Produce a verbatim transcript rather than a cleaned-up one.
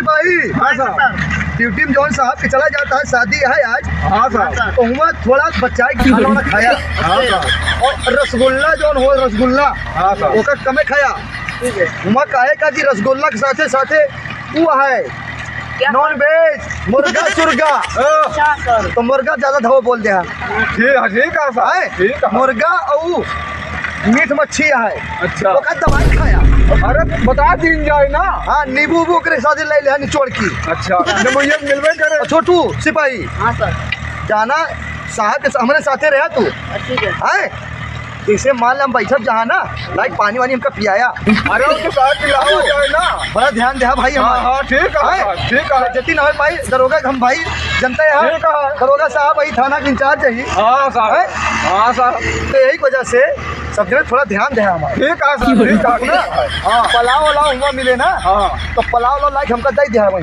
भाई, हाँ साहब। ड्यूटी में जौन साहब के चला जाता है, शादी है आज, हाँ साहब। तो हुआ थोड़ा बच्चा के खाना वाना खाया। हाँ साहब। और रसगुल्ला जौन हो, रसगुल्ला, हाँ साहब। ओकर कमे खाया। ठीक है। हुआ काहे का कि रसगुल्ला के साथे साथे वो है क्या? नॉन वेज, मुर्गा सुर्गा। हाँ। अच्छा सर। तो मुर्गा ज्यादा धवा बोल दे है। ठीक है, ठीक है साहब, है? ठीक है। मुर्गा और मीट मच्छी है। अच्छा। ओकर दवाई खाया। अरे, बता दीन जाए ना। हाँ, नींबू उबू ओकरे साथे ले ले, निचोड़ की। अच्छा, जब ये मिलबे करे। छोटू सिपाही। हाँ सर। जाना, साहब के हमरे साथे रहा तू। ठीक है। हैं? जैसे मान ले हम बैठब जहाँ ना, लाइक पानी वानी हमका पियाया। अरे, वो तो साहब की लाओ जाए ना। बड़ा ध्यान दे भाई हाँ, हमारा। हाँ, ठीक है, हैं? ठीक है। जतिन हमारे भाई दरोगा के हम भाई जनते हैं। ठीक है। दरोगा साहब वही थाना के इंचार्ज है। हाँ साहब। हैं? हाँ साहब। तो यही वजह से सब जने थोड़ा ध्यान दे हमारा। ठीक है साहब, ठीक है। ना? हाँ। पलाव वलाव हुआ मिले ना? हाँ। तो पलाव वलाव लाइक हमका दे दे भाई।